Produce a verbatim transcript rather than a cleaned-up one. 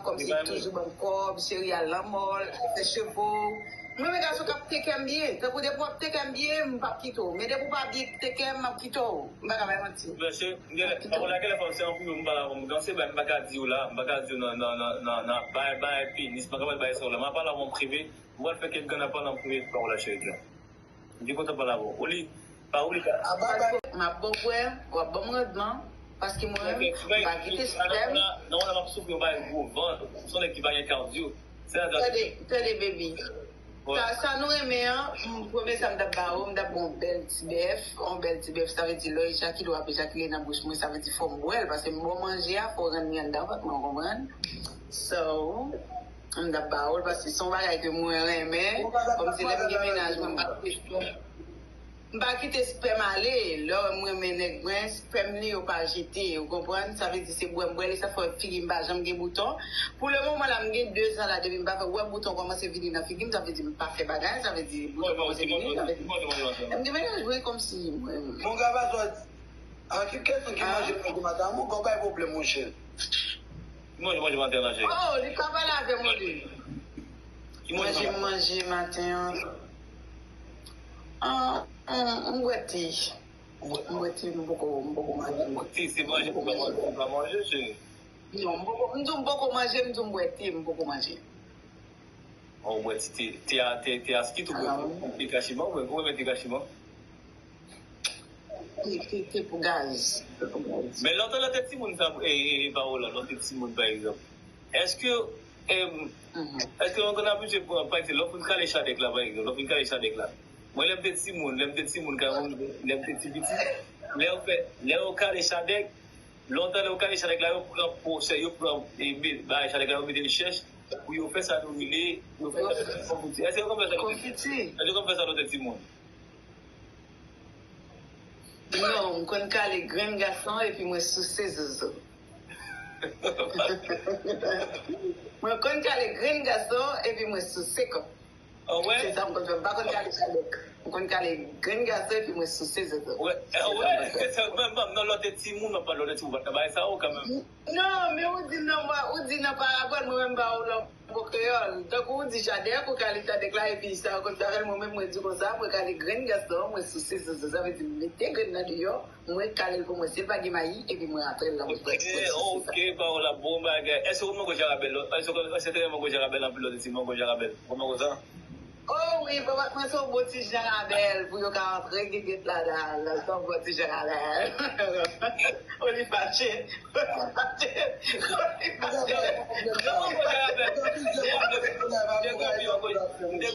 Kòmsi toujou ban m kòb, cheri al nan mall, al fè cheve w. Mwen renmen gason k ap teke m byen. Tankou depi w ap teke m byen, m p ap kite w. Men depi w pa byen teke m, m ap kite w. M pa ka bay manti. Mesye, m gen lè, pa konn lakèl fanm se an prive m pale avè w. M kanse bay, m pa ka di w la, m pa ka di w nan, nan, nan, nan, nan bay, bay penis, m pa ka bay, bay sa w la. M ap pale avè w an prive, m pral fè kèk grenn ap pale an prive, pa w la cheri. M te kontan pale avè w. Oli, pa Oli, pa. M ap ba w bwè, w ap ban m randman, paske mwen, m pa kite spèm. Non, non, m ap soufri, m pa gwo vant. Se yon nèg ki pa gen kadyo. Se sa. Tande, tande, baby. Sa, sa nou renmen an, m, premye sa m t ap ba w, m t ap ba w yon bèl ti bèf, yon bèl ti bèf, sa vle di lè w ejakile, w ap ejakile nan bouch mwen, sa vle di fò m bwè l, paske m ba w manje a, fò w rann li anndan vant mwen, w konprann? So, m t ap ba w l, paske se yon bagay ke mwen renmen, kòmsi lè m gen mennaj mwen, m pa kite spèm. M pa kite spèm ale. Lè w wè m renmen nèg mwen, spèm li yo pa jete, ou konprann? Sa vle di se bwè m bwè li, sa fè figi m pa janm gen bouton. Pou le moman la, m gen de zan la, depi m pa fè, ou wè bouton kòmanse vini nan figi m, sa vle di m pa fè bagay, sa vle di bouton kòmanse vini, sa vle di m gen mennaj mwen kòmsi mwen. Mon gaba zòt, an ki kèsyon ki manje manje maten an, mon gaba e pwoblèm, monchè. Ki manje manje maten an, cheri? Oh, li pa pale avè mwen, li. Ki manje manje maten an? Ah, m, m bwè te. M bwè te, m poko, m poko manje. Ti, se manje pou pa manje, pou pa manje, cheri. Non, m poko, m di w m poko manje, m di w m bwè te, m poko manje. An, w bwè ti te, te a, te, te a skit ou bwè? Te kachiman, ou bwè, ou bwè te kachiman? Te, te, te pou gaz. Te pou gaz. Men lè w te, lè w te timoun, sa, e, e, e, Paola, lè w te timoun, pa egzanp, èske, em, èske w konn abitye pran, pa egzanp, lè w fin kale chadèk la, pa egzanp, lè w fin kale chadèk la, mwen, lè m te timoun, lè m te timoun, kay mwen, lè m te ti piti, lè yo fè, lè yo kale chadèk, lontan, lè yo kale chadèk la, yo pran pwosè, yo pran, e, be-, bagay chadèk la, yo mete l chèch, pou yo fè sa nou rele, yo fè sa konfiti. Èske yo konn fè sa? Konfiti. Èske yo konn fè sa lè yo te timoun? Non, m konn kale grenn gason epi mwen souse zozo. Mwen konn kale grenn gason epi mwen souse kòk. Ah wè? Se sa m konn fè. M pa konn kale chadèk. M konn kale grenn gason epi mwen souse zozo. Wè, ah wè? Se sa m konn fè. Se sa, men, men, nan lè w te timoun, nan lè w te timoun, w pa t nan bagay sa yo kanmenm. Non, men ou di nan, ou di nan parabòl, mwen menm ba ou lanbo kreyòl. Tankou ou di chadèk, ou kale chadèk la, epi sa yo konn fè avè l, mwen menm mwen di konsa, mwen kale grenn gason, mwen souse zozo, sa vle di m mete grenn nan deyò, mwen kale l pou mwen, si l pa gen mayi, epi mwen rantre l nan bouch mwen. Ok, ok, pawòl la, bon bagay. Èske ou renmen mango jarabèl? Èske ou, èske ou te renmen mango jarabèl anpil lè w te timoun, mango jarabèl? Ou renmen mango sa? Oh wi, papa, mwen se yon bon ti jarabèl pou yo ka rantre gigit la, la, la, se yon bon ti jarabèl. Oli fache, Oli fache, Oli fache. Non, mango jarabèl.